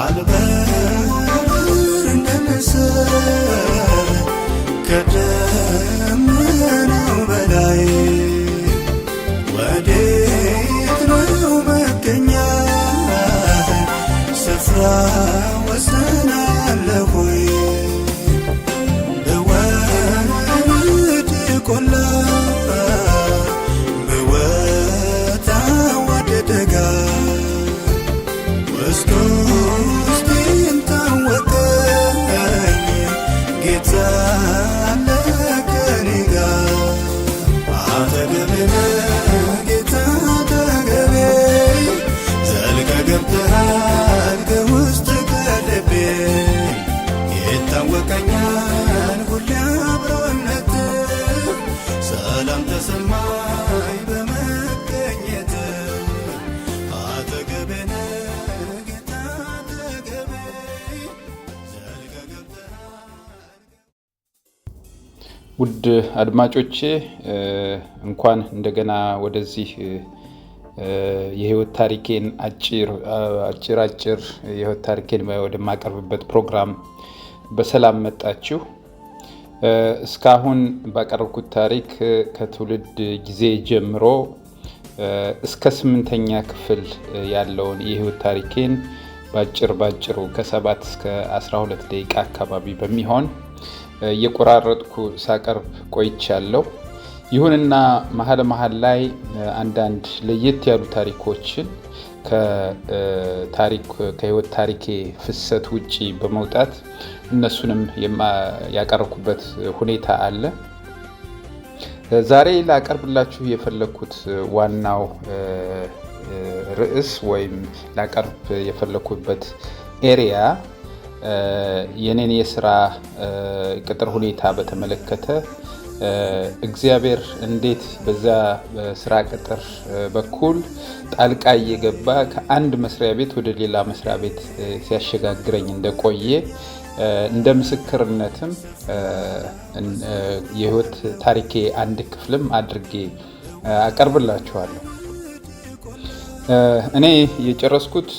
አልበር እንደ ንስር ከደመናው በላይ ወዴት ነው መገኛህ? ስፍራ ወሰን አለህ ወይ? ብወርድ ቆላ ብወጣ ወደ ደጋ ውስጥ ውስጤን ታወቀኝ ጌታ አለ ከእኔ ጋር። አጠገቤ ነህ ጌታ አጠገቤ፣ ዘልቀህ ገብተሃል ከውስጥ ከልቤ። ይታወቀኛል ሁሌ አብሮነትህ፣ ሰላም ተሰማኝ በመገኘትህ። አጠገቤ ነህ ጌታ አጠገቤ፣ ዘልቀህ ገብተሃል። ውድ አድማጮቼ፣ እንኳን እንደገና ወደዚህ የህይወት ታሪኬን አጭር አጭር አጭር የህይወት ታሪኬን ወደማቀርብበት ፕሮግራም በሰላም መጣችሁ። እስካሁን ባቀረብኩት ታሪክ ከትውልድ ጊዜ ጀምሮ እስከ ስምንተኛ ክፍል ያለውን የህይወት ታሪኬን ባጭር ባጭሩ ከ7 እስከ 12 ደቂቃ አካባቢ በሚሆን እየቆራረጥኩ ሳቀርብ ቆይቻለሁ። ይሁንና መሀል መሀል ላይ አንዳንድ ለየት ያሉ ታሪኮችን ከታሪክ ከህይወት ታሪኬ ፍሰት ውጪ በመውጣት እነሱንም ያቀረብኩበት ሁኔታ አለ። ዛሬ ላቀርብላችሁ የፈለግኩት ዋናው ርዕስ ወይም ላቀርብ የፈለግኩበት area የኔን የስራ ቅጥር ሁኔታ በተመለከተ እግዚአብሔር እንዴት በዛ በስራ ቅጥር በኩል ጣልቃ እየገባ ከአንድ መስሪያ ቤት ወደ ሌላ መስሪያ ቤት ሲያሸጋግረኝ እንደቆየ እንደ ምስክርነትም የህይወት ታሪኬ አንድ ክፍልም አድርጌ አቀርብላችኋለሁ። እኔ የጨረስኩት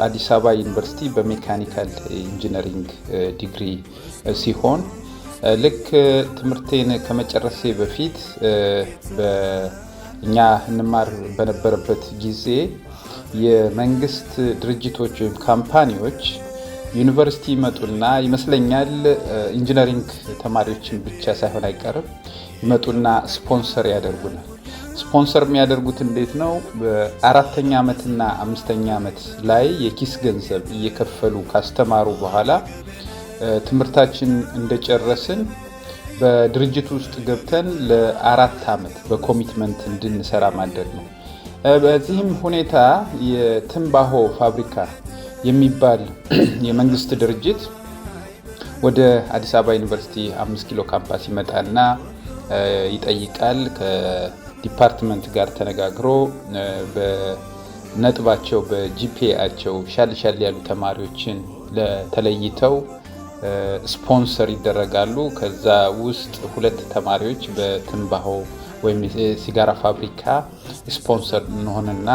አዲስ አበባ ዩኒቨርሲቲ በ mechanical engineering ዲግሪ ሲሆን ልክ ትምህርቴን ከመጨረሴ በፊት እኛ እንማር በነበረበት ጊዜ የመንግስት ድርጅቶች ወይም company ዎች ዩኒቨርሲቲ ይመጡና ይመስለኛል engineering ተማሪዎችን ብቻ ሳይሆን አይቀርም፣ ይመጡና ስፖንሰር ያደርጉናል። ስፖንሰር የሚያደርጉት እንዴት ነው? በአራተኛ ዓመትና አምስተኛ ዓመት ላይ የኪስ ገንዘብ እየከፈሉ ካስተማሩ በኋላ ትምህርታችን እንደጨረስን በድርጅቱ ውስጥ ገብተን ለ4 ዓመት በ commitment እንድንሰራ ማድረግ ነው። በዚህም ሁኔታ የትንባሆ ፋብሪካ የሚባል የመንግስት ድርጅት ወደ አዲስ አበባ ዩኒቨርሲቲ 5 ኪሎ ካምፓስ ይመጣና ይጠይቃል። ከ department ጋር ተነጋግሮ በነጥባቸው በ GPA ኣቸው ሻል ሻል ያሉ ተማሪዎችን ተለይተው ስፖንሰር ይደረጋሉ። ከዛ ውስጥ ሁለት ተማሪዎች በትንባሆ ወይም የሲጋራ ፋብሪካ ስፖንሰር እንሆንና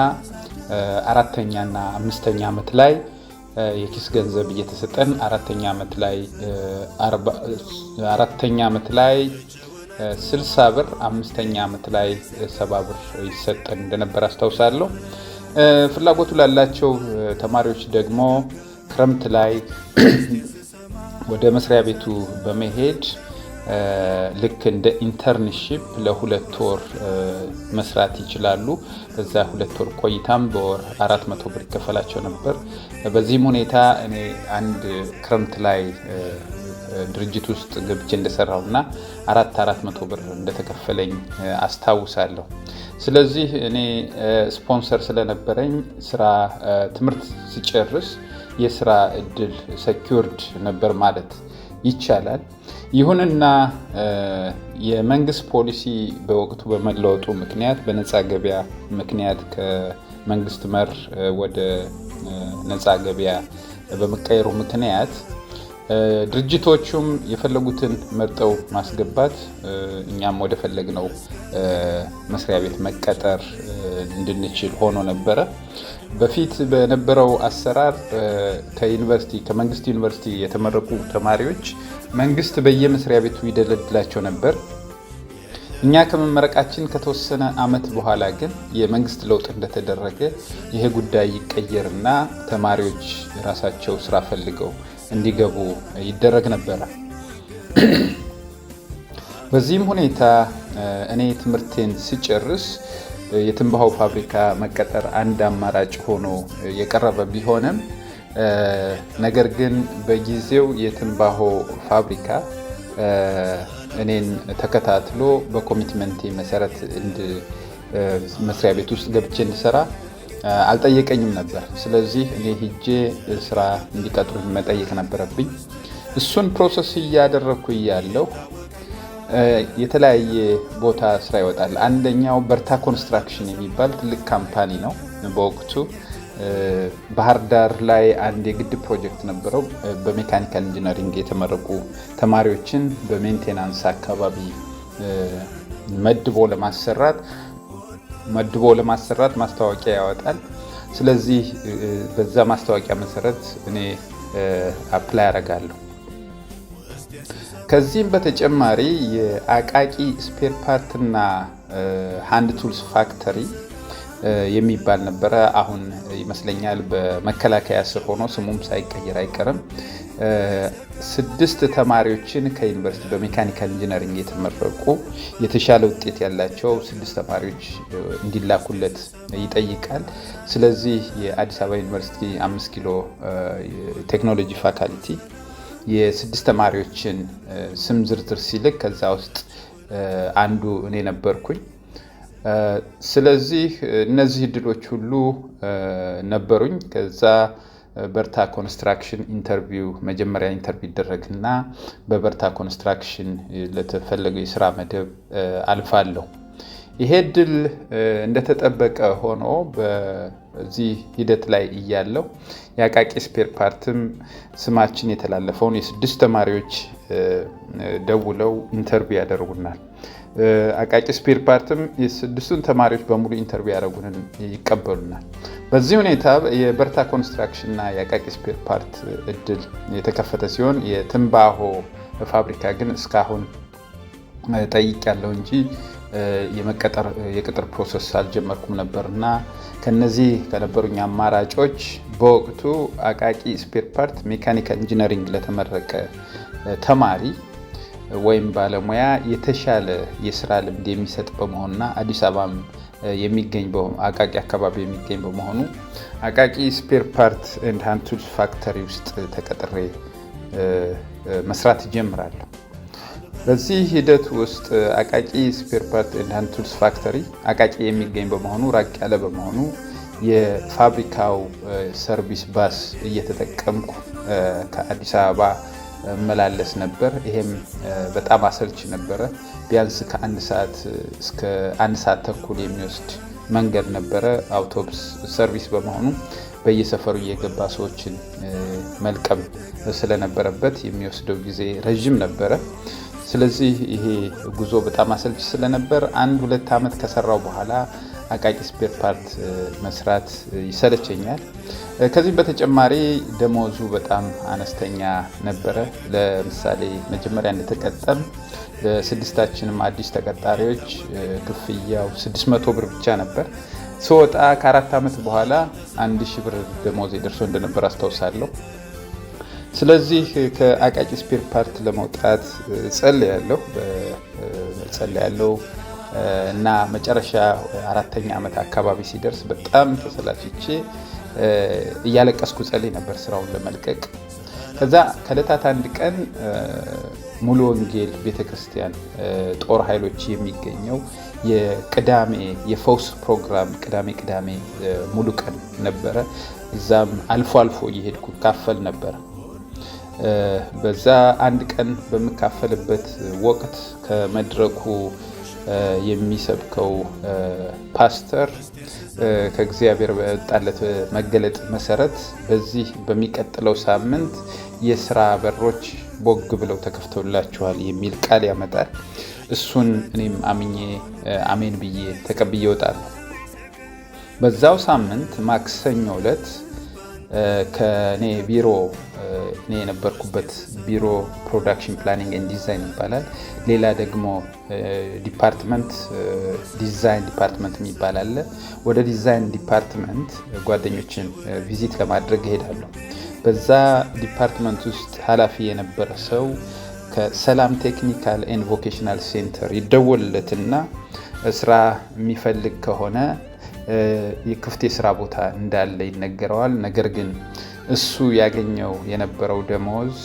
አራተኛና አምስተኛ ዓመት ላይ የኪስ ገንዘብ እየተሰጠን አራተኛ ዓመት ላይ 60 ብር፣ አምስተኛ ዓመት ላይ 70 ብር ይሰጠን እንደነበር አስታውሳለሁ። ፍላጎቱ ላላቸው ተማሪዎች ደግሞ ክረምት ላይ ወደ መስሪያ ቤቱ በመሄድ ልክ እንደ internship ለ2 ወር መስራት ይችላሉ። በዛ 2 ወር ቆይታም በወር 400 ብር ይከፈላቸው ነበር። በዚህም ሁኔታ እኔ አንድ ክረምት ላይ ድርጅት ውስጥ ገብቼ እንደሰራሁ እና 400 ብር እንደተከፈለኝ አስታውሳለሁ። ስለዚህ እኔ ስፖንሰር ስለነበረኝ ስራ ትምህርት ስጨርስ የስራ እድል secured ነበር ማለት ይቻላል። ይሁንና የመንግስት ፖሊሲ በወቅቱ በመለወጡ ምክንያት፣ በነፃ ገበያ ምክንያት ከመንግስት መር ወደ ነፃ ገበያ በመቀየሩ ምክንያት ድርጅቶቹም የፈለጉትን መርጠው ማስገባት፣ እኛም ወደ ፈለግነው መስሪያ ቤት መቀጠር እንድንችል ሆኖ ነበረ። በፊት በነበረው አሰራር ከዩኒቨርሲቲ፣ ከመንግስት ዩኒቨርሲቲ የተመረቁ ተማሪዎች መንግስት በየመስሪያ ቤቱ ይደለድላቸው ነበር። እኛ ከመመረቃችን ከተወሰነ ዓመት በኋላ ግን የመንግስት ለውጥ እንደተደረገ ይሄ ጉዳይ ይቀየርና ተማሪዎች ራሳቸው ስራ ፈልገው እንዲገቡ ይደረግ ነበረ። በዚህም ሁኔታ እኔ ትምህርቴን ስጨርስ የትንባሆ ፋብሪካ መቀጠር አንድ አማራጭ ሆኖ የቀረበ ቢሆንም፣ ነገር ግን በጊዜው የትንባሆ ፋብሪካ እኔን ተከታትሎ በ commitment ኤ መሰረት መስሪያ ቤት ውስጥ ገብቼ እንድሰራ አልጠየቀኝም ነበር። ስለዚህ እኔ ሂጄ ስራ እንዲቀጥሩኝ መጠየቅ ነበረብኝ። እሱን process እያደረግኩ እያለሁ የተለያየ ቦታ ስራ ይወጣል። አንደኛው በርታ ኮንስትራክሽን የሚባል ትልቅ company ነው። በወቅቱ ባህር ዳር ላይ አንድ የግድብ ፕሮጀክት ነበረው። በ mechanical engineering የተመረቁ ተማሪዎችን በ maintenance አካባቢ መድቦ ለማሰራት ማስታወቂያ ያወጣል። ስለዚህ በዛ ማስታወቂያ መሰረት እኔ apply አደርጋለሁ። ከዚህም በተጨማሪ የአቃቂ spare part ና hand tools factory የሚባል ነበረ። አሁን ይመስለኛል በመከላከያ ስር ሆኖ ስሙም ሳይቀየር አይቀርም። ስድስት ተማሪዎችን ከዩኒቨርሲቲ በ mechanical engineering የተመረቁ የተሻለ ውጤት ያላቸው ስድስት ተማሪዎች እንዲላኩለት ይጠይቃል። ስለዚህ የአዲስ አበባ ዩኒቨርሲቲ 5 ኪሎ ቴክኖሎጂ ፋካልቲ የስድስት ተማሪዎችን ስም ዝርዝር ሲልክ ከዛ ውስጥ አንዱ እኔ ነበርኩኝ። ስለዚህ እነዚህ እድሎች ሁሉ ነበሩኝ። ከዛ በርታ ኮንስትራክሽን interview፣ መጀመሪያ interview ይደረግና በበርታ ኮንስትራክሽን ለተፈለገው የስራ መደብ አልፋለሁ። ይሄ እድል እንደተጠበቀ ሆኖ በዚህ ሂደት ላይ እያለሁ የአቃቂ spare part ም ስማችን የተላለፈውን የስድስት ተማሪዎች ደውለው interview ያደርጉናል። አቃቂ spare part ም የስድስቱን ተማሪዎች በሙሉ interview ያደረጉንን ይቀበሉናል። በዚህ ሁኔታ የበርታ ኮንስትራክሽን እና የአቃቂ spare part እድል የተከፈተ ሲሆን የትንባሆ ፋብሪካ ግን እስካሁን ጠይቄያለሁ እንጂ የመቀጠር የቅጥር process አልጀመርኩም ነበር። እና ከነዚህ ከነበሩኝ አማራጮች በወቅቱ አቃቂ spare part mechanical engineering ለተመረቀ ተማሪ ወይም ባለሙያ የተሻለ የስራ ልምድ የሚሰጥ በመሆኑና አዲስ አበባም የሚገኝ፣ አቃቂ አካባቢ የሚገኝ በመሆኑ አቃቂ spare part and hand tools factory ውስጥ ተቀጥሬ መስራት እጀምራለሁ። በዚህ ሂደት ውስጥ አቃቂ spare part and hand tools factory አቃቂ የሚገኝ በመሆኑ፣ ራቅ ያለ በመሆኑ የፋብሪካው service bus እየተጠቀምኩ ከአዲስ አበባ እመላለስ ነበር። ይሄም በጣም አሰልቺ ነበረ። ቢያንስ ከ1 ሰዓት እስከ 1 ሰዓት ተኩል የሚወስድ መንገድ ነበረ። አውቶቡስ service በመሆኑ በየሰፈሩ እየገባ ሰዎችን መልቀም ስለነበረበት የሚወስደው ጊዜ ረዥም ነበረ። ስለዚህ ይሄ ጉዞ በጣም አሰልቺ ስለነበር አንድ 2 ዓመት ከሰራሁ በኋላ አቃቂ spare part መስራት ይሰለቸኛል። ከዚህም በተጨማሪ ደሞዙ በጣም አነስተኛ ነበረ። ለምሳሌ መጀመሪያ እንደተቀጠርን ለስድስታችንም አዲስ ተቀጣሪዎች ክፍያው 600 ብር ብቻ ነበር። ስወጣ ከ4 ዓመት በኋላ 1000 ብር ደሞዜ ደርሶ እንደነበር አስታውሳለሁ። ስለዚህ ከአቃቂ spare part ለመውጣት ጸልያለሁ እና መጨረሻ አራተኛ ዓመት አካባቢ ሲደርስ በጣም ተሰላችቼ እያለቀስኩ ጸልይ ነበር ስራውን ለመልቀቅ። ከዛ ከዕለታት አንድ ቀን ሙሉ ወንጌል ቤተክርስቲያን ጦር ኃይሎች የሚገኘው የቅዳሜ የፈውስ ፕሮግራም ቅዳሜ ቅዳሜ ሙሉ ቀን ነበረ። እዛም አልፎ አልፎ እየሄድኩ እካፈል ነበረ። በዛ አንድ ቀን በምካፈልበት ወቅት ከመድረኩ የሚሰብከው ፓስተር ከእግዚአብሔር በወጣለት መገለጥ መሰረት በዚህ በሚቀጥለው ሳምንት የስራ በሮች ቦግ ብለው ተከፍተውላችኋል የሚል ቃል ያመጣል። እሱን እኔም አምኜ አሜን ብዬ ተቀብዬ እወጣለሁ። በዛው ሳምንት ማክሰኞ ዕለት ከኔ ቢሮ፣ እኔ የነበርኩበት ቢሮ production planning and design ይባላል። ሌላ ደግሞ department design department የሚባል አለ። ወደ design department ጓደኞችን visit ለማድረግ እሄዳለሁ። በዛ department ውስጥ ኃላፊ የነበረ ሰው ከሰላም Technical and Vocational Center ይደወልለትና ስራ የሚፈልግ ከሆነ የክፍት የስራ ቦታ እንዳለ ይነገረዋል። ነገር ግን እሱ ያገኘው የነበረው ደሞዝ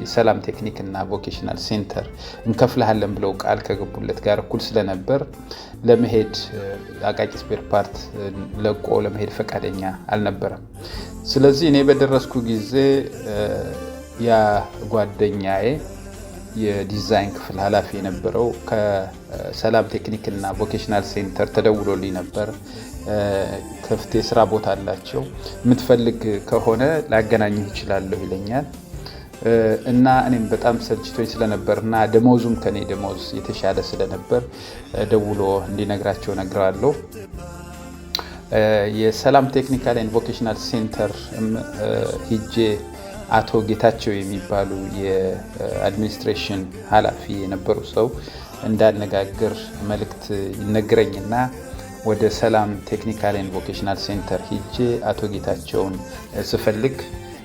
የሰላም ቴክኒክ እና Vocational Center እንከፍልሃለን ብለው ቃል ከገቡለት ጋር እኩል ስለነበር ለመሄድ አቃቂ spare part ለቆ ለመሄድ ፈቃደኛ አልነበረም። ስለዚህ እኔ በደረስኩ ጊዜ ያ ጓደኛዬ የዲዛይን ክፍል ኃላፊ የነበረው ከሰላም ቴክኒክ እና Vocational Center ተደውሎልኝ ነበር። ክፍት የስራ ቦታ አላቸው፣ የምትፈልግ ከሆነ ላገናኝህ እችላለሁ ይለኛል። እና እኔም በጣም ሰልችቶኝ ስለነበር እና ደሞዙም ከኔ ደሞዝ የተሻለ ስለነበር ደውሎ እንዲነግራቸው ነግረዋለሁ። የሰላም Technical and Vocational Center ሂጄ አቶ ጌታቸው የሚባሉ የ administration ኃላፊ የነበሩ ሰው እንዳነጋግር መልእክት ይነግረኝና ወደ ሰላም Technical and Vocational Center ሂጄ አቶ ጌታቸውን ስፈልግ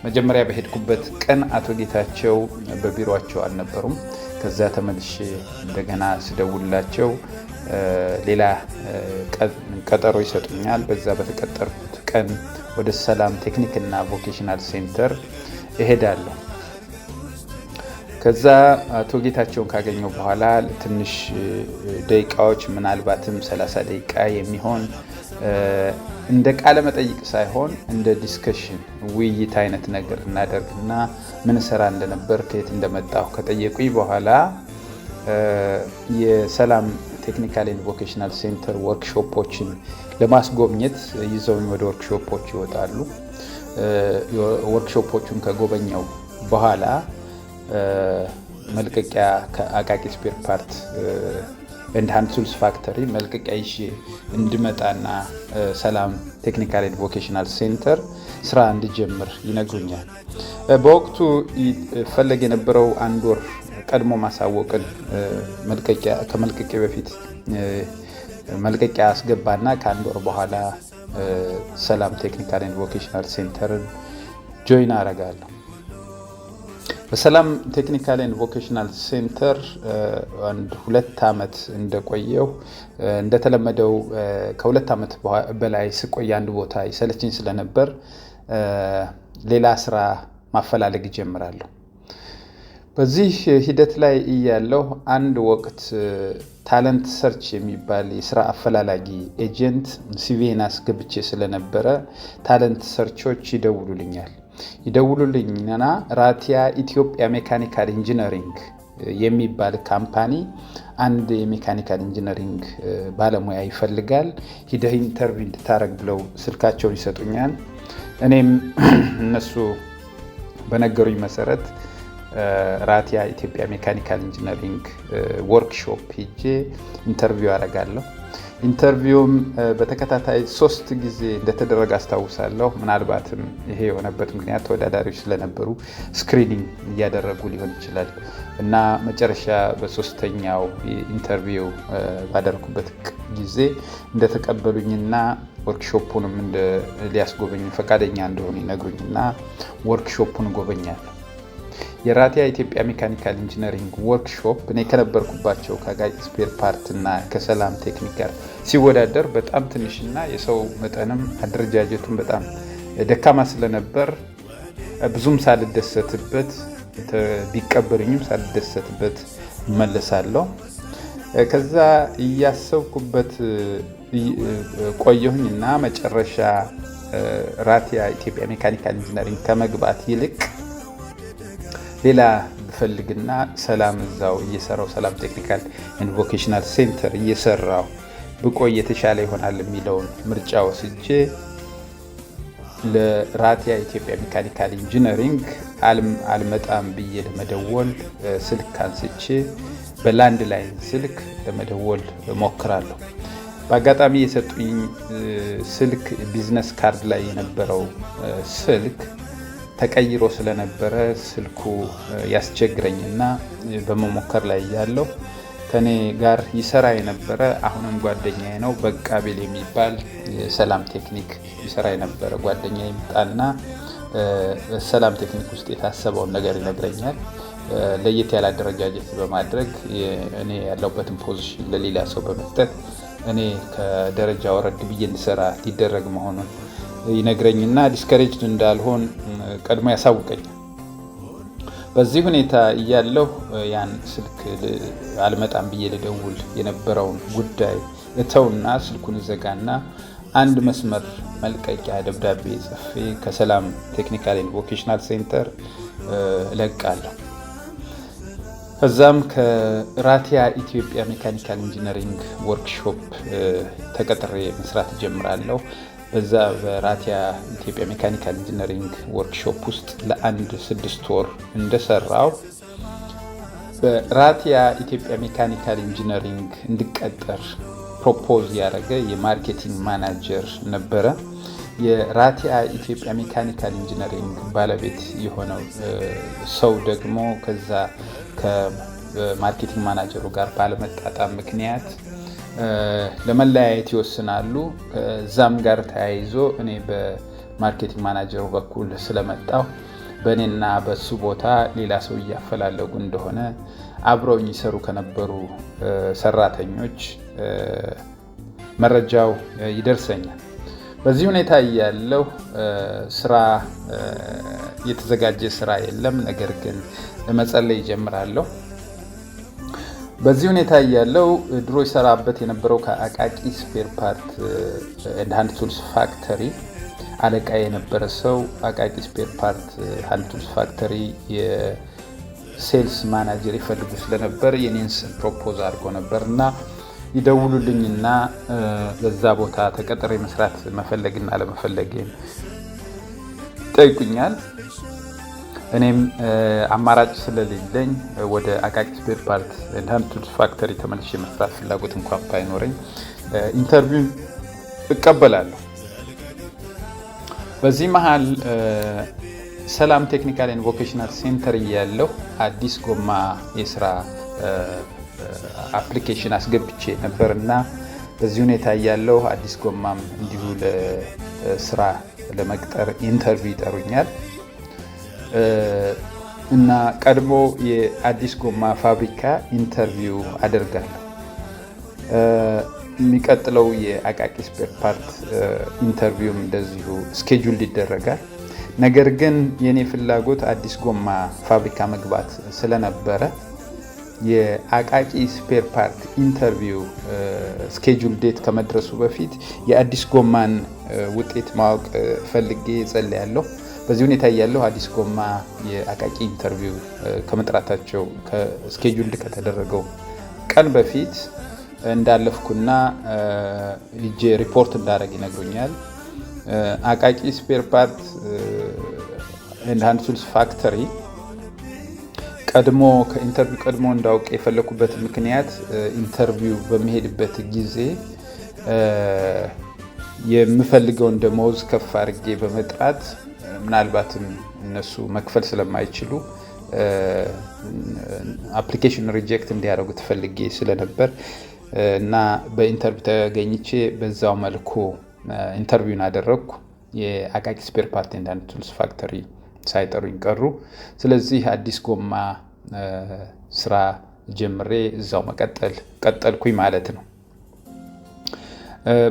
መጀመሪያ በሄድኩበት ቀን አቶ ጌታቸው በቢሮቸው አልነበሩም። ከዛ ተመልሼ እንደገና ስደውልላቸው ሌላ ቀጠሮ ይሰጡኛል። በዛ በተቀጠርኩት ቀን ወደ ሰላም ቴክኒክና Vocational Center እሄዳለሁ። ከዛ አቶ ጌታቸውን ካገኘው በኋላ ትንሽ ደቂቃዎች፣ ምናልባትም 30 ደቂቃ የሚሆን እንደ ቃለ መጠይቅ ሳይሆን እንደ discussion ውይይት አይነት ነገር እናደርግና ምን ሰራ እንደነበር፣ ከየት እንደመጣሁ ከጠየቁኝ በኋላ የሰላም Technical and Vocational Center workshop ኦችን ለማስጎብኘት ይዘውኝ ወደ ወርክሾፖች ይወጣሉ። ወርክሾፖቹን ከጎበኘው በኋላ መልቀቂያ ከአቃቂ Spare Part and Hand Tools Factory መልቀቂያ ይዤ እንድመጣና ሰላም Technical and Vocational Center ስራ እንድጀምር ይነግሩኛል። በወቅቱ ይፈለግ የነበረው አንድ ወር ቀድሞ ማሳወቅን ከመልቀቂያ በፊት መልቀቂያ አስገባና ከአንድ ወር በኋላ ሰላም Technical and Vocational Center ን join አረጋለሁ። በሰላም Technical and Vocational Center አንድ 2 ዓመት እንደቆየሁ እንደተለመደው ከ2 ዓመት በላይ ስቆይ አንድ ቦታ ይሰለችኝ ስለነበር ሌላ ስራ ማፈላለግ እጀምራለሁ። በዚህ ሂደት ላይ እያለሁ አንድ ወቅት Talent Search የሚባል የስራ አፈላላጊ agent CV ን አስገብቼ ስለነበረ Talent Search ኦች ይደውሉልኛል። ይደውሉልኝና ራቲያ ኢትዮጵያ Mechanical Engineering የሚባል company አንድ የ mechanical engineering ባለሙያ ይፈልጋል፣ ሂደህ interview እንድታደርግ ብለው ስልካቸውን ይሰጡኛል። እኔም እነሱ በነገሩኝ መሰረት ራቲያ ኢትዮጵያ Mechanical Engineering workshop ሂጄ interview አደርጋለሁ። Interview ም በተከታታይ ሶስት ጊዜ እንደተደረገ አስታውሳለሁ። ምናልባትም ይሄ የሆነበት ምክንያት ተወዳዳሪዎች ስለነበሩ screening እያደረጉ ሊሆን ይችላል እና መጨረሻ በሶስተኛው interview ባደረኩበት ጊዜ እንደተቀበሉኝና ወርክሾፑንም ሊያስጎበኙ ፈቃደኛ እንደሆኑ ይነግሩኝና ወርክሾፑን እጎበኛለሁ። የራቲያ ኢትዮጵያ Mechanical Engineering workshop እኔ ከነበርኩባቸው ከአቃቂ Spare Part እና ከሰላም ቴክኒክ ጋር ሲወዳደር በጣም ትንሽና የሰው መጠንም አደረጃጀቱን በጣም ደካማ ስለነበር ብዙም ሳልደሰትበት፣ ቢቀበሉኝም ሳልደሰትበት እመለሳለሁ። ከዛ እያሰብኩበት ቆየሁኝ እና መጨረሻ ራቲያ ኢትዮጵያ Mechanical Engineering ከመግባት ይልቅ ሌላ ብፈልግና ሰላም እዛው እየሰራው ሰላም Technical and Vocational Center እየሰራው ብቆይ የተሻለ ይሆናል የሚለውን ምርጫ ወስጄ ለራቲያ ኢትዮጵያ Mechanical Engineering አልመጣም ብዬ ለመደወል ስልክ አንስቼ በ landline ስልክ ለመደወል እሞክራለሁ። በአጋጣሚ የሰጡኝ ስልክ business card ላይ የነበረው ስልክ ተቀይሮ ስለነበረ ስልኩ ያስቸግረኝና በመሞከር ላይ ያለው ከኔ ጋር ይሰራ የነበረ፣ አሁንም ጓደኛዬ ነው፣ በቃቤል የሚባል የሰላም ቴክኒክ ይሰራ የነበረ ጓደኛ ይምጣና ሰላም ቴክኒክ ውስጥ የታሰበውን ነገር ይነግረኛል። ለየት ያለ አደረጃጀት በማድረግ እኔ ያለሁበትን position ለሌላ ሰው በመስጠት እኔ ከደረጃ ወረድ ብዬ እንድሰራ ሊደረግ መሆኑን ይነግረኝና discouraged እንዳልሆን ቀድሞ ያሳውቀኛል። በዚህ ሁኔታ እያለሁ ያን ስልክ አልመጣም ብዬ ልደውል የነበረውን ጉዳይ እተውና ስልኩን ዘጋና አንድ መስመር መልቀቂያ ደብዳቤ ጽፌ ከሰላም Technical and Vocational Center እለቃለሁ። ከዛም ከራቲያ ኢትዮጵያ Mechanical Engineering Workshop ተቀጥሬ መስራት እጀምራለሁ። በዛ በራቲያ ኢትዮጵያ Mechanical Engineering Workshop ውስጥ ለአንድ 6 ወር እንደሰራው በራቲያ ኢትዮጵያ Mechanical Engineering እንድቀጠር propose ያደረገ የ marketing manager ነበረ። የራቲያ ኢትዮጵያ Mechanical Engineering ባለቤት የሆነው ሰው ደግሞ ከዛ ከ marketing manager ኡ ጋር ባለመጣጣም ምክንያት ለመለያየት ይወስናሉ። ከዛም ጋር ተያይዞ እኔ በ marketing manager ኡ በኩል ስለመጣሁ በእኔና በሱ ቦታ ሌላ ሰው እያፈላለጉ እንደሆነ አብረውኝ ይሰሩ ከነበሩ ሰራተኞች መረጃው ይደርሰኛል። በዚህ ሁኔታ እያለሁ ስራ የተዘጋጀ ስራ የለም። ነገር ግን መጸለይ እጀምራለሁ። በዚህ ሁኔታ እያለው ድሮ ይሰራበት የነበረው ከአቃቂ Spare Part and Hand Tools Factory አለቃ የነበረ ሰው አቃቂ Spare Part Hand Tools Factory የ sales manager ይፈልጉ ስለነበር የኔን ስም propose አድርጎ ነበር እና ይደውሉልኝና በዛ ቦታ ተቀጥሬ መስራት መፈለግና አለመፈለጌን ይጠይቁኛል። እኔም አማራጭ ስለሌለኝ ወደ አቃቂ Spare Part Hand Tools Factory ተመልሼ መስራት ፍላጎት እንኳን ባይኖረኝ interview ን እቀበላለሁ። በዚህ መሀል ሰላም Technical and Vocational Center እያለሁ አዲስ ጎማ የስራ application አስገብቼ ነበር እና በዚህ ሁኔታ እያለሁ አዲስ ጎማም እንዲሁ ለስራ ለመቅጠር interview ይጠሩኛል እና ቀድሞ የአዲስ ጎማ ፋብሪካ interview አደርጋለሁ። የሚቀጥለው የአቃቂ Spare Part interview ም እንደዚሁ schedule ይደረጋል። ነገር ግን የኔ ፍላጎት አዲስ ጎማ ፋብሪካ መግባት ስለነበረ የአቃቂ Spare Part interview schedule date ከመድረሱ በፊት የአዲስ ጎማን ውጤት ማወቅ ፈልጌ ጸልያለሁ። በዚህ ሁኔታ እያለሁ አዲስ ጎማ የአቃቂ interview ከመጥራታቸው scheduled ከተደረገው ቀን በፊት እንዳለፍኩና ሂጄ ሪፖርት እንዳደረግ ይነግሩኛል። አቃቂ Spare Part and Hand Tools Factory ቀድሞ ከ interview ቀድሞ እንዳውቅ የፈለኩበት ምክንያት interview በምሄድበት ጊዜ የምፈልገውን ደመወዝ ከፍ አድርጌ በመጥራት ምናልባትም እነሱ መክፈል ስለማይችሉ application reject እንዲያደርጉት ፈልጌ ስለነበር እና በ interview ተገኝቼ በዛው መልኩ interview ን አደረግኩ። የአቃቂ Spare Part and Hand Tools Factory ሳይጠሩኝ ቀሩ። ስለዚህ አዲስ ጎማ ስራ ጀምሬ እዛው መቀጠል ቀጠልኩኝ ማለት ነው።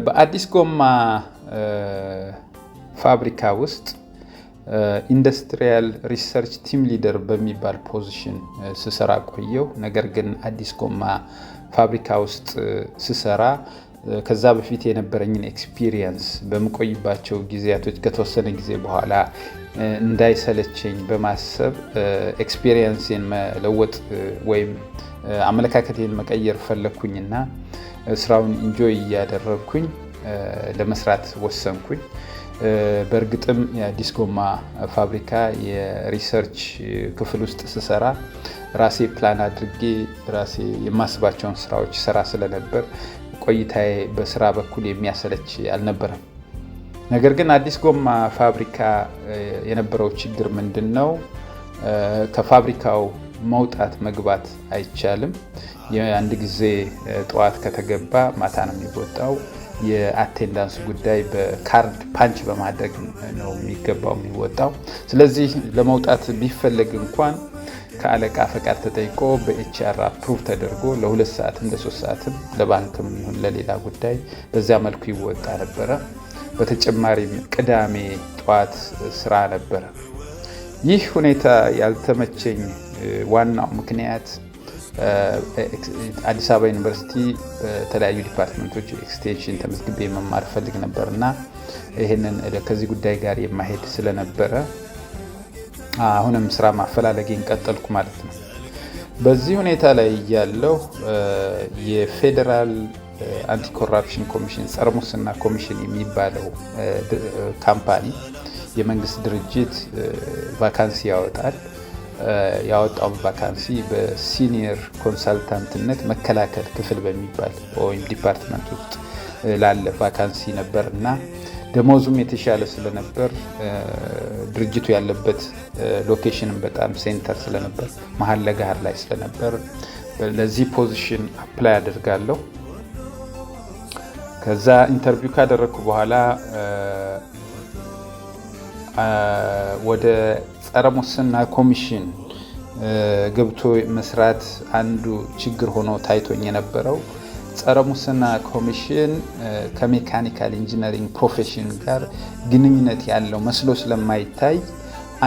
በአዲስ ጎማ ፋብሪካ ውስጥ industrial research team leader በሚባል position ስሰራ ቆየሁ። ነገር ግን አዲስ ጎማ ፋብሪካ ውስጥ ስሰራ ከዛ በፊት የነበረኝን experience በምቆይባቸው ጊዜያቶች ከተወሰነ ጊዜ በኋላ እንዳይሰለቸኝ በማሰብ experience ኤን መለወጥ ወይም አመለካከቴን መቀየር ፈለግኩኝና ስራውን enjoy እያደረግኩኝ ለመስራት ወሰንኩኝ። በእርግጥም የአዲስ ጎማ ፋብሪካ የ research ክፍል ውስጥ ስሰራ ራሴ ፕላን አድርጌ ራሴ የማስባቸውን ስራዎች ሰራ ስለነበር ቆይታዬ በስራ በኩል የሚያሰለች አልነበረም። ነገር ግን አዲስ ጎማ ፋብሪካ የነበረው ችግር ምንድን ነው? ከፋብሪካው መውጣት መግባት አይቻልም። የአንድ ጊዜ ጠዋት ከተገባ ማታ ነው የሚወጣው። የ attendance ጉዳይ በካርድ punch በማድረግ ነው የሚገባው የሚወጣው። ስለዚህ ለመውጣት ቢፈለግ እንኳን ከአለቃ ፈቃድ ተጠይቆ በ HR approve ተደርጎ ለ2 ሰዓትም ለ3 ሰዓትም ለባንክም ይሁን ለሌላ ጉዳይ በዚያ መልኩ ይወጣ ነበረ። በተጨማሪም ቅዳሜ ጠዋት ስራ ነበረ። ይህ ሁኔታ ያልተመቸኝ ዋናው ምክንያት አዲስ አበባ ዩኒቨርሲቲ በተለያዩ department ኦች extension ተመዝግቤ መማር ፈልግ ነበር እና ይህንን ከዚህ ጉዳይ ጋር የማሄድ ስለነበረ አሁንም ስራ ማፈላለጌን ቀጠልኩ ማለት ነው። በዚህ ሁኔታ ላይ እያለሁ የፌዴራል anti corruption ኮሚሽን፣ ጸረ ሙስና ኮሚሽን የሚባለው company፣ የመንግስት ድርጅት vacancy ያወጣል። ያወጣውን vacancy በ senior consultant ነት መከላከል ክፍል በሚባል ወይም department ውስጥ ላለ vacancy ነበር እና ደሞዙም የተሻለ ስለነበር፣ ድርጅቱ ያለበት location ም በጣም center ስለነበር፣ መሀል ለገሃር ላይ ስለነበር ለዚህ position apply አደርጋለሁ። ከዛ interview ካደረግኩ በኋላ ወደ ጸረ ሙስና ኮሚሽን ገብቶ መስራት አንዱ ችግር ሆኖ ታይቶኝ የነበረው ጸረ ሙስና ኮሚሽን ከ mechanical engineering profession ጋር ግንኙነት ያለው መስሎ ስለማይታይ፣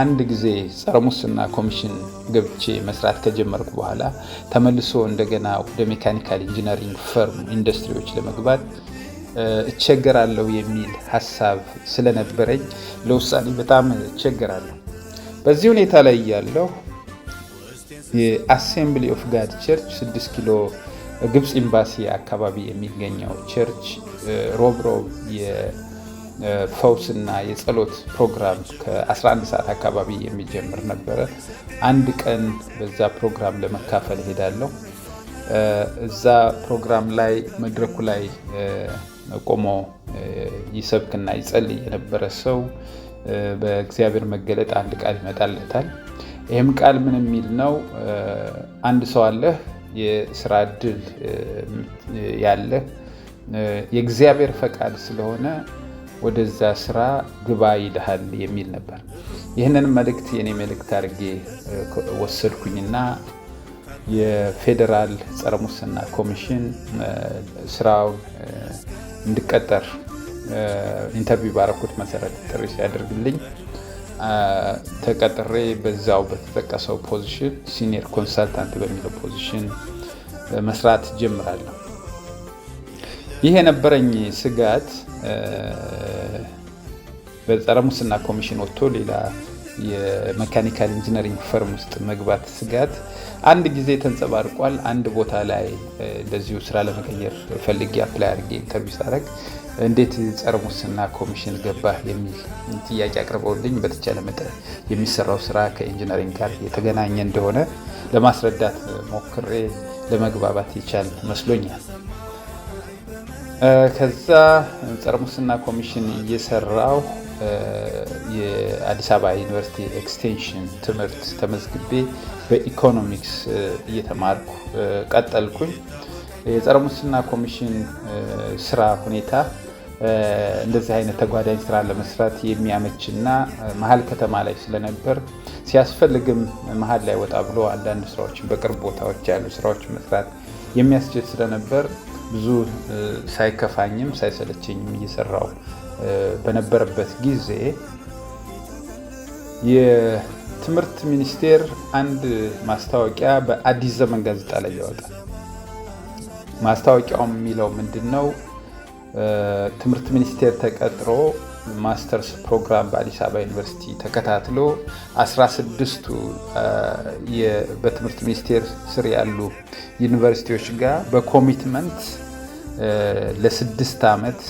አንድ ጊዜ ጸረ ሙስና ኮሚሽን ገብቼ መስራት ከጀመርኩ በኋላ ተመልሶ እንደገና ወደ mechanical engineering firm ኢንዱስትሪዎች ለመግባት እቸገራለሁ የሚል ሀሳብ ስለነበረኝ ለውሳኔ በጣም እቸገራለሁ። በዚህ ሁኔታ ላይ እያለሁ የ Assembly of God Church፣ 6 ኪሎ ግብፅ ኤምባሲ አካባቢ የሚገኘው church፣ ሮብ ሮብ የፈውስና የጸሎት ፕሮግራም ከ11 ሰዓት አካባቢ የሚጀምር ነበረ። አንድ ቀን በዛ ፕሮግራም ለመካፈል እሄዳለሁ። እዛ ፕሮግራም ላይ መድረኩ ላይ ቆሞ ይሰብክና ይጸልይ የነበረ ሰው በእግዚአብሔር መገለጥ አንድ ቃል ይመጣለታል። ይህም ቃል ምን የሚል ነው? አንድ ሰው አለህ፣ የስራ እድል ያለህ፣ የእግዚአብሔር ፈቃድ ስለሆነ ወደዛ ስራ ግባ ይልሃል የሚል ነበር። ይህንን መልእክት የኔ መልእክት አድርጌ ወሰድኩኝና የፌዴራል ጸረ ሙስና ኮሚሽን ስራውን እንድቀጠር interview ባረኩት መሰረት ጥሪ ሲያደርግልኝ ተቀጥሬ በዛው በተጠቀሰው position፣ senior consultant በሚለው position መስራት ጀምራለሁ። ይህ የነበረኝ ስጋት፣ በጸረ ሙስና ኮሚሽን ወጥቶ ሌላ የ mechanical engineering firm ውስጥ መግባት ስጋት አንድ ጊዜ ተንጸባርቋል። አንድ ቦታ ላይ እንደዚሁ ስራ ለመቀየር ፈልጌ apply አድርጌ interview ሳደርግ እንዴት ጸረ ሙስና ኮሚሽን ገባህ የሚል ጥያቄ አቅርበውልኝ በተቻለ መጠን የሚሰራው ስራ ከ engineering ጋር የተገናኘ እንደሆነ ለማስረዳት ሞክሬ ለመግባባት ይቻል መስሎኛል። ከዛ ጸረ ሙስና ኮሚሽን እየሰራሁ የአዲስ አበባ ዩኒቨርሲቲ extension ትምህርት ተመዝግቤ በኢኮኖሚክስ እየተማርኩ ቀጠልኩኝ። የጸረ ሙስና ኮሚሽን ስራ ሁኔታ እንደዚህ አይነት ተጓዳኝ ስራ ለመስራት የሚያመችና መሀል ከተማ ላይ ስለነበር ሲያስፈልግም መሀል ላይ ወጣ ብሎ አንዳንድ ስራዎችን፣ በቅርብ ቦታዎች ያሉ ስራዎችን መስራት የሚያስችል ስለነበር ብዙ ሳይከፋኝም ሳይሰለቸኝም እየሰራሁ በነበረበት ጊዜ የትምህርት ሚኒስቴር አንድ ማስታወቂያ በአዲስ ዘመን ጋዜጣ ላይ ያወጣል። ማስታወቂያው የሚለው ምንድን ነው? ትምህርት ሚኒስቴር ተቀጥሮ ማስተርስ ፕሮግራም በአዲስ አበባ ዩኒቨርሲቲ ተከታትሎ 16ቱ በትምህርት ሚኒስቴር ስር ያሉ ዩኒቨርሲቲዎች ጋር በ commitment ለ6 ዓመት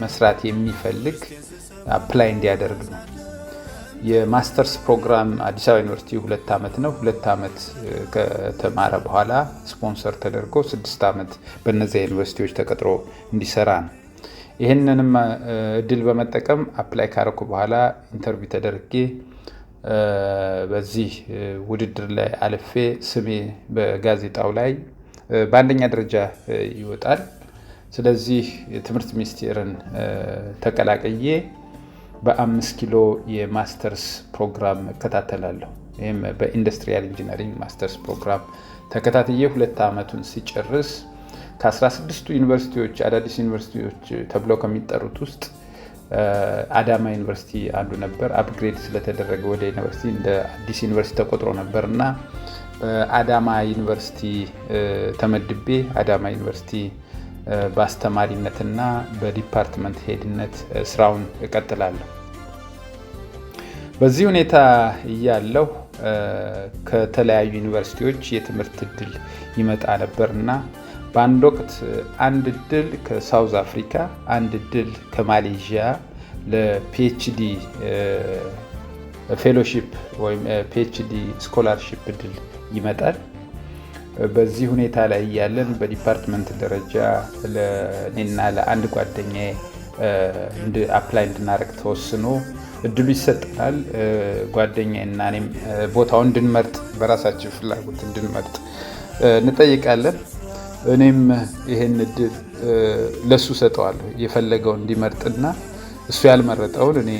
መስራት የሚፈልግ apply እንዲያደርግ ነው። የማስተርስ ፕሮግራም አዲስ አበባ ዩኒቨርሲቲ 2 ዓመት ነው። 2 ዓመት ከተማረ በኋላ ስፖንሰር ተደርጎ 6 ዓመት በእነዚያ ዩኒቨርሲቲዎች ተቀጥሮ እንዲሰራ ነው። ይህንንም እድል በመጠቀም apply ካረኩ በኋላ interview ተደርጌ በዚህ ውድድር ላይ አልፌ ስሜ በጋዜጣው ላይ በአንደኛ ደረጃ ይወጣል። ስለዚህ የትምህርት ሚኒስቴርን ተቀላቅዬ በ5 ኪሎ የማስተርስ ፕሮግራም እከታተላለሁ። ይህም በ industrial engineering masters program ተከታትዬ 2 ዓመቱን ስጨርስ ከ16ቱ ዩኒቨርሲቲዎች፣ አዳዲስ ዩኒቨርሲቲዎች ተብለው ከሚጠሩት ውስጥ አዳማ ዩኒቨርሲቲ አንዱ ነበር። Upgrade ስለተደረገ ወደ ዩኒቨርሲቲ እንደ አዲስ ዩኒቨርሲቲ ተቆጥሮ ነበር እና በአዳማ ዩኒቨርሲቲ ተመድቤ አዳማ ዩኒቨርሲቲ በአስተማሪነትና በ department head ነት ስራውን እቀጥላለሁ። በዚህ ሁኔታ እያለሁ ከተለያዩ ዩኒቨርሲቲዎች የትምህርት እድል ይመጣ ነበር እና በአንድ ወቅት አንድ እድል ከ South Africa፣ አንድ እድል ከማሌዥያ ለ PhD fellowship ወይም PhD scholarship እድል ይመጣል። በዚህ ሁኔታ ላይ እያለን በ department ደረጃ ለእኔና ለአንድ ጓደኛዬ apply እንድናደርግ ተወስኖ እድሉ ይሰጠናል። ጓደኛዬና እኔም ቦታውን እንድንመርጥ፣ በራሳችን ፍላጎት እንድንመርጥ እንጠይቃለን። እኔም ይሄን እድል ለሱ ሰጠዋለሁ፣ የፈለገውን እንዲመርጥና እሱ ያልመረጠውን እኔ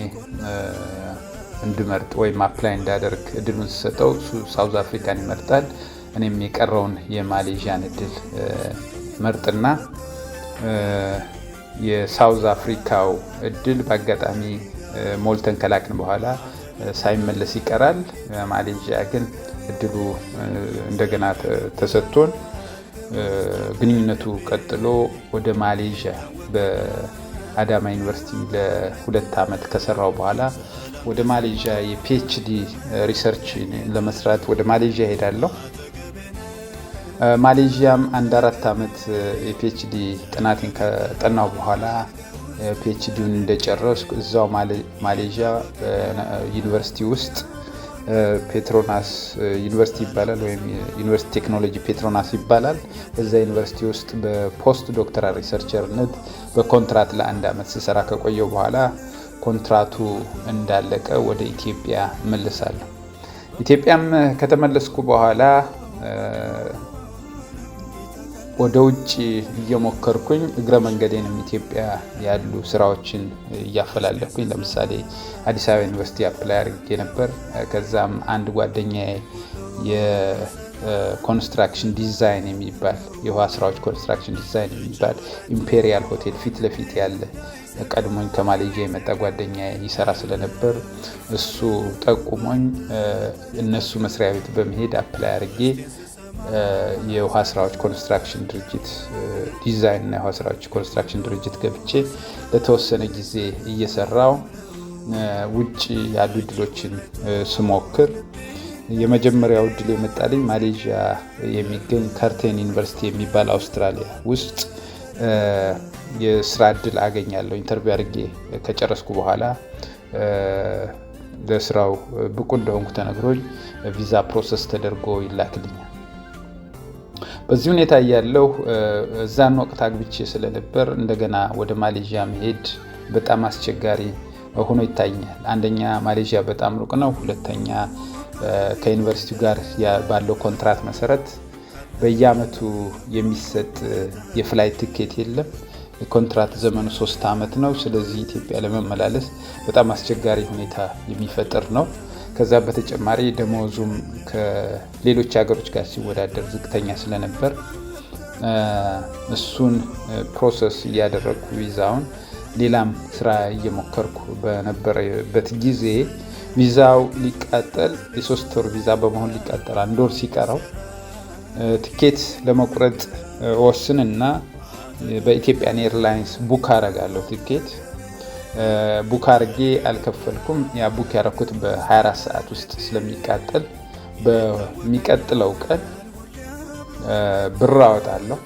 እንድመርጥ ወይም apply እንዳደርግ እድሉን ስሰጠው እሱ South Africa ን ይመርጣል። እኔም የቀረውን የማሌዥያን እድል መርጥና የ South Africa ው እድል በአጋጣሚ ሞልተን ከላክን በኋላ ሳይመለስ ይቀራል። ማሌዥያ ግን እድሉ እንደገና ተሰጥቶን ግንኙነቱ ቀጥሎ ወደ ማሌዥያ በአዳማ ዩኒቨርሲቲ ለ2 ዓመት ከሰራሁ በኋላ ወደ ማሌዥያ የ PhD research ለመስራት ወደ ማሌዥያ ሄዳለሁ። ማሌዥያም አንድ 4 ዓመት የ PhD ጥናቴን ካጠናሁ በኋላ PhD ውን እንደጨረስኩ እዛው ማሌዥያ ዩኒቨርሲቲ ውስጥ፣ ፔትሮናስ ዩኒቨርሲቲ ይባላል ወይም ዩኒቨርሲቲ ቴክኖሎጂ ፔትሮናስ ይባላል። በዛ ዩኒቨርሲቲ ውስጥ በ post doctoral researcher ነት በኮንትራት ለአንድ ዓመት ስሰራ ከቆየሁ በኋላ ኮንትራቱ እንዳለቀ ወደ ኢትዮጵያ እመለሳለሁ። ኢትዮጵያም ከተመለስኩ በኋላ ወደ ውጭ እየሞከርኩኝ እግረ መንገዴንም ኢትዮጵያ ያሉ ስራዎችን እያፈላለኩኝ፣ ለምሳሌ አዲስ አበባ ዩኒቨርሲቲ apply አድርጌ ነበር። ከዛም አንድ ጓደኛዬ የ construction design የሚባል፣ የውሃ ስራዎች construction design የሚባል ኢምፔሪያል ሆቴል ፊት ለፊት ያለ ቀድሞኝ ከማሌዥያ የመጣ ጓደኛዬ ይሰራ ስለነበር እሱ ጠቁሞኝ እነሱ መስሪያ ቤት በመሄድ apply አድርጌ የውሃ ስራዎች construction ድርጅት ዲዛይን እና የውሃ ስራዎች construction ድርጅት ገብቼ ለተወሰነ ጊዜ እየሰራሁ ውጭ ያሉ እድሎችን ስሞክር የመጀመሪያው እድል የመጣልኝ ማሌዥያ የሚገኝ ከርቴን ዩኒቨርሲቲ የሚባል አውስትራሊያ ውስጥ የስራ እድል አገኛለሁ። Interview አድርጌ ከጨረስኩ በኋላ ለስራው ብቁ እንደሆንኩ ተነግሮኝ ቪዛ process ተደርጎ ይላክልኛል። በዚህ ሁኔታ እያለሁ እዛን ወቅት አግብቼ ስለነበር እንደገና ወደ ማሌዥያ መሄድ በጣም አስቸጋሪ ሆኖ ይታየኛል። አንደኛ ማሌዥያ በጣም ሩቅ ነው። ሁለተኛ ከዩኒቨርሲቲው ጋር ባለው ኮንትራት መሰረት በየአመቱ የሚሰጥ የ flight ticket የለም። የኮንትራት ዘመኑ 3 ዓመት ነው። ስለዚህ ኢትዮጵያ ለመመላለስ በጣም አስቸጋሪ ሁኔታ የሚፈጥር ነው። ከዛ በተጨማሪ ደሞዙም ከሌሎች ሀገሮች ጋር ሲወዳደር ዝቅተኛ ስለነበር እሱን process እያደረግኩ ቪዛውን ሌላም ስራ እየሞከርኩ በነበረበት ጊዜ ቪዛው ሊቃጠል፣ የ3 ወር ቪዛ በመሆን ሊቃጠል አንድ ወር ሲቀረው ትኬት ለመቁረጥ ወስንና በ Ethiopian Airlines book አረጋለሁ። ትኬት book አርጌ አልከፈልኩም። ያ book ያረኩት በ24 ሰዓት ውስጥ ስለሚቃጠል በሚቀጥለው ቀን ብር አወጣለሁ።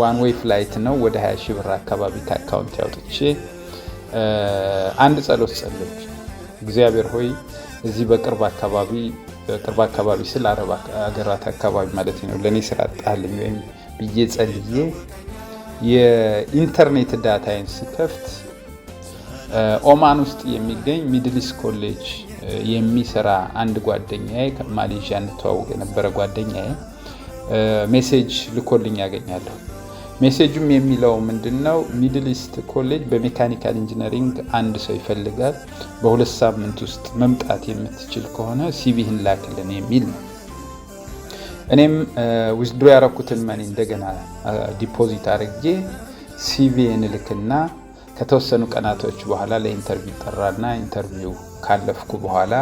One way flight ነው። ወደ 20 ሺህ ብር አካባቢ ከ account አውጥቼ አንድ ጸሎት ጸለይኩ። እግዚአብሔር ሆይ፣ እዚህ በቅርብ አካባቢ ስል አረብ ሀገራት አካባቢ ማለት ነው፣ ለእኔ ስራ አጣልኝ ወይም ብዬ ጸልዬ የኢንተርኔት data ዬን ስከፍት ኦማን ውስጥ የሚገኝ Middle East College የሚሰራ አንድ ጓደኛዬ፣ ማሌዥያ እንተዋወቅ የነበረ ጓደኛዬ message ልኮልኝ ያገኛለሁ። Message ኡም የሚለው ምንድን ነው? Middle East College በ mechanical engineering አንድ ሰው ይፈልጋል። በ2 ሳምንት ውስጥ መምጣት የምትችል ከሆነ CV ህን ላክልን የሚል ነው። እኔም withdraw ያረኩትን money እንደገና deposit አድርጌ CV ን ልክና ከተወሰኑ ቀናቶች በኋላ ለ interview ጠራና interview ካለፍኩ በኋላ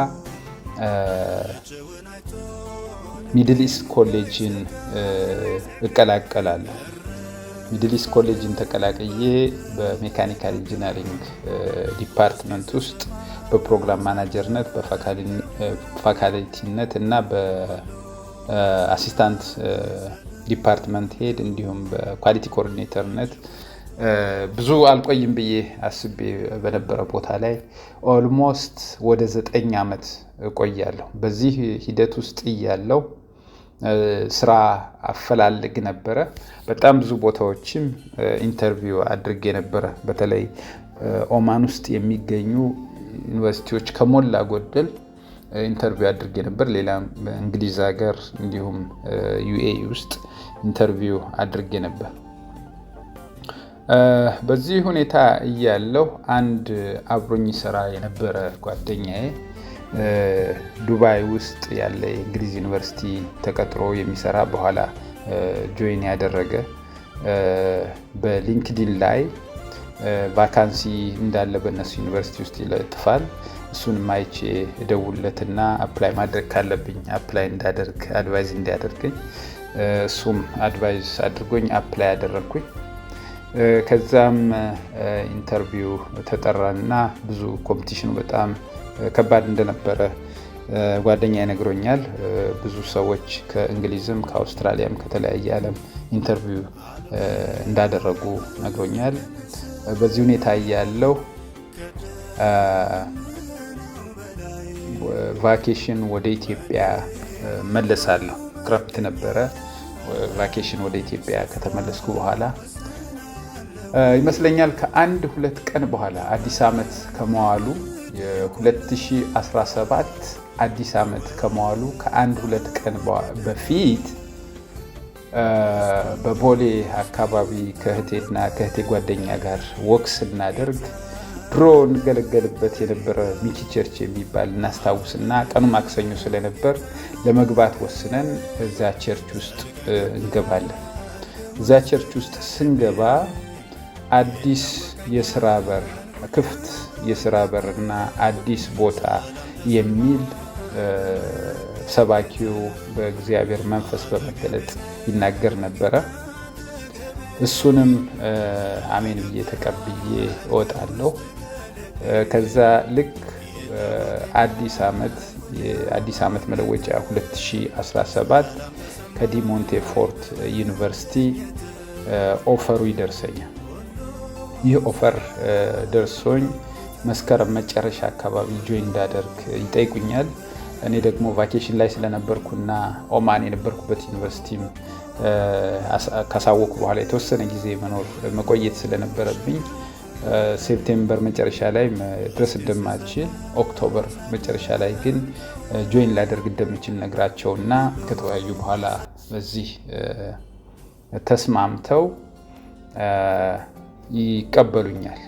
Middle East College ን እቀላቀላለሁ። Middle East College ን ተቀላቅዬ በ mechanical engineering department ውስጥ በ program manager ነት፣ በፋካልቲነት እና በ assistant department head እንዲሁም በ quality coordinator ነት ብዙ አልቆይም ብዬ አስቤ በነበረ ቦታ ላይ almost ወደ 9 ዓመት እቆያለሁ። በዚህ ሂደት ውስጥ እያለሁ ስራ አፈላልግ ነበረ። በጣም ብዙ ቦታዎችም interview አድርጌ ነበረ። በተለይ ኦማን ውስጥ የሚገኙ ዩኒቨርሲቲዎች ከሞላ ጎደል interview አድርጌ ነበር። ሌላም እንግሊዝ ሀገር እንዲሁም UAE ውስጥ interview አድርጌ ነበር። በዚህ ሁኔታ እያለሁ አንድ አብሮኝ ይሰራ የነበረ ጓደኛዬ ዱባይ ውስጥ ያለ የእንግሊዝ ዩኒቨርሲቲ ተቀጥሮ የሚሰራ፣ በኋላ join ያደረገ፣ በ LinkedIn ላይ vacancy እንዳለ በእነሱ ዩኒቨርሲቲ ውስጥ ይለጥፋል። እሱንም አይቼ እደውልለትና apply ማድረግ ካለብኝ apply እንዳደርግ advise እንዲያደርገኝ፣ እሱም advise አድርጎኝ apply አደረግኩኝ። ከዛም interview ተጠራና ብዙ competition ኑ በጣም ከባድ እንደነበረ ጓደኛዬ ነግሮኛል። ብዙ ሰዎች ከእንግሊዝም ከአውስትራሊያም ከተለያየ ዓለም interview እንዳደረጉ ነግሮኛል። በዚህ ሁኔታ እያለሁ vacation ወደ ኢትዮጵያ እመለሳለሁ። ክረምት ነበረ። Vacation ወደ ኢትዮጵያ ከተመለስኩ በኋላ ይመስለኛል ከአንድ ሁለት ቀን በኋላ አዲስ ዓመት ከመዋሉ፣ የ2017 አዲስ ዓመት ከመዋሉ ከአንድ ሁለት ቀን በፊት በቦሌ አካባቢ ከእህቴና ከእህቴ ጓደኛ ጋር walk ስናደርግ ድሮ እንገለገልበት የነበረ ሚኪ church የሚባል እናስታውስና ቀኑ ማክሰኞ ስለነበር ለመግባት ወስነን እዛ church ውስጥ እንገባለን። እዛ church ውስጥ ስንገባ አዲስ የስራ በር፣ ክፍት የስራ በር እና አዲስ ቦታ የሚል ሰባኪው በእግዚአብሔር መንፈስ በመገለጥ ይናገር ነበረ። እሱንም አሜን ብዬ ተቀብዬ እወጣለሁ። ከዛ ልክ አዲስ ዓመት፣ የአዲስ ዓመት መለወጫ 2017 ከ De Montfort ዩኒቨርሲቲ offer ኡ ይደርሰኛል። ይህ offer ደርሶኝ መስከረም መጨረሻ አካባቢ join እንዳደርግ ይጠይቁኛል። እኔ ደግሞ vacation ላይ ስለነበርኩና ኦማን የነበርኩበት ዩኒቨርሲቲም ካሳወቅኩ በኋላ የተወሰነ ጊዜ መኖር መቆየት ስለነበረብኝ September መጨረሻ ላይ መድረስ እንደማልችል፣ October መጨረሻ ላይ ግን join ላደርግ እንደምችል ነግራቸውና ከተወያዩ በኋላ በዚህ ተስማምተው ይቀበሉኛል።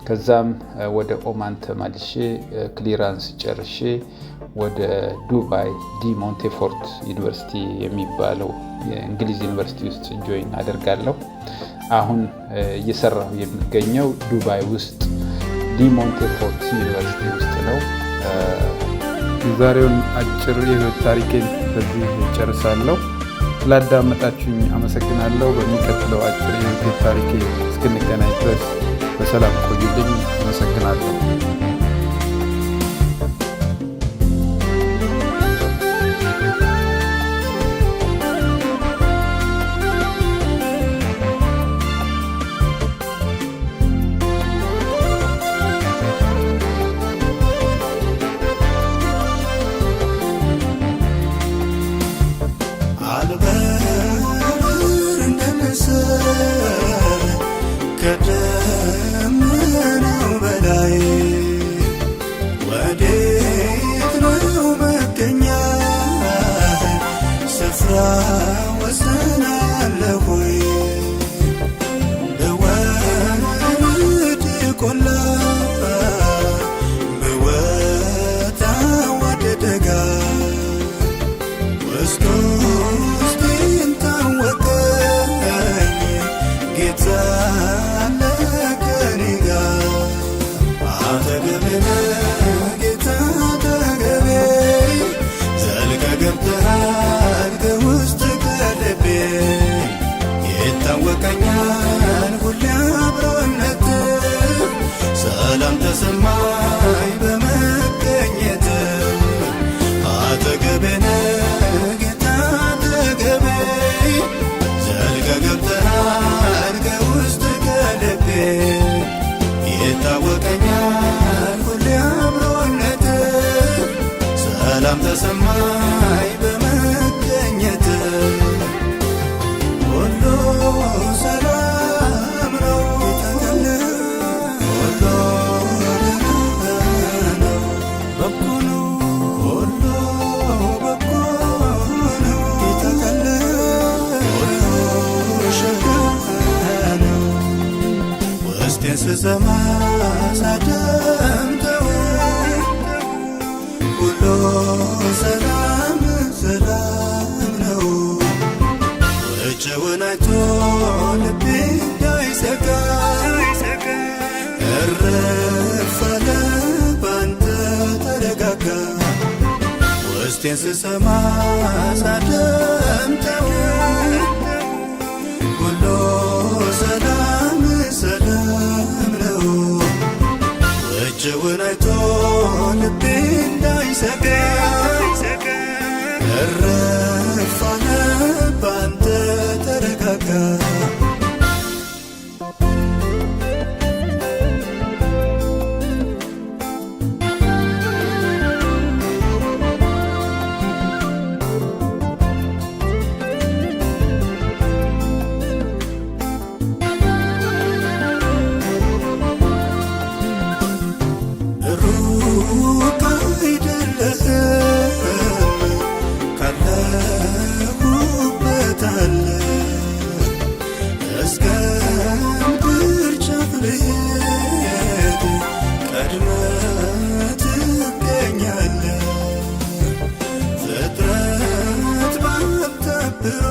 ከዛም ወደ ኦማን ተመልሼ clearance ጨርሼ ወደ ዱባይ De Montfort ዩኒቨርሲቲ የሚባለው የእንግሊዝ ዩኒቨርሲቲ ውስጥ join አደርጋለሁ። አሁን እየሰራሁ የምገኘው ዱባይ ውስጥ De Montfort ዩኒቨርሲቲ ውስጥ ነው። የዛሬውን አጭር የህይወት ታሪኬን በዚህ ጨርሳለሁ። ስላዳመጣችሁኝ አመሰግናለሁ። በሚቀጥለው አጭር የህይወት ታሪኬ እስክንገናኝ ድረስ በሰላም ቆዩልኝ። አመሰግናለሁ። አልበር እንደ ንስር ከደመናው በላይ፣ ወዴት ነው መገኛህ? ስፍራ ወሰን አለ ወይ? ብወርድ ቆላ፣ ብወጣ ወደ ደጋ፣ ውስጥ ውስጤን ታወቀኝ፣ ጌታ አለ ከእኔ ጋር። አጠገቤ ነህ ጌታ አጠገቤ፣ ዘልቀህ ገብተሃል ከውስጥ ከልቤ። ይታወቀኛል ሁሌ አብሮነትህ፣ ሰላም ተሰማኝ በመገኘትህ። አጠገቤ ነህ ጌታ አጠገቤ፣ ዘልቀህ ገብተሃል ከውስጥ ከልቤ። ይታወቀኛል ሁሌ አብሮነትህ፣ ሰላም ተሰማኝ በመገኘትህ። ሁሉ ሰላም ነው፣ ሁሉ ደህና ነው፣ በጎ ነው፣ ሁሉ በጎ ነው። ጌታ ካለ ሁሉ ሸጋ ነው። ውስጤን ስሰማ ሳደምጠው፣ ሁሉ ሰላም ሰላም ነው። ውጭውን አይቶ ልቤ እንዳይሰጋ፣ እረፍ አለ ባንተ ተረጋጋ። ውስጤን ስሰማ ሳደምጠው፣ ሁሉ ሰላም ሰላም ነው። ውጭውን አይቶ ልቤ እንዳይሰጋ፣ እረፍ አለ ባንተ ተረጋጋ። ሩቅ አይደለህም፣ ካለሁበት አለ። እስከ ምድር ጫፍ ብሄድ ቀድመህ ትገኛለህ። ፍጥረት ባንተ አብሮ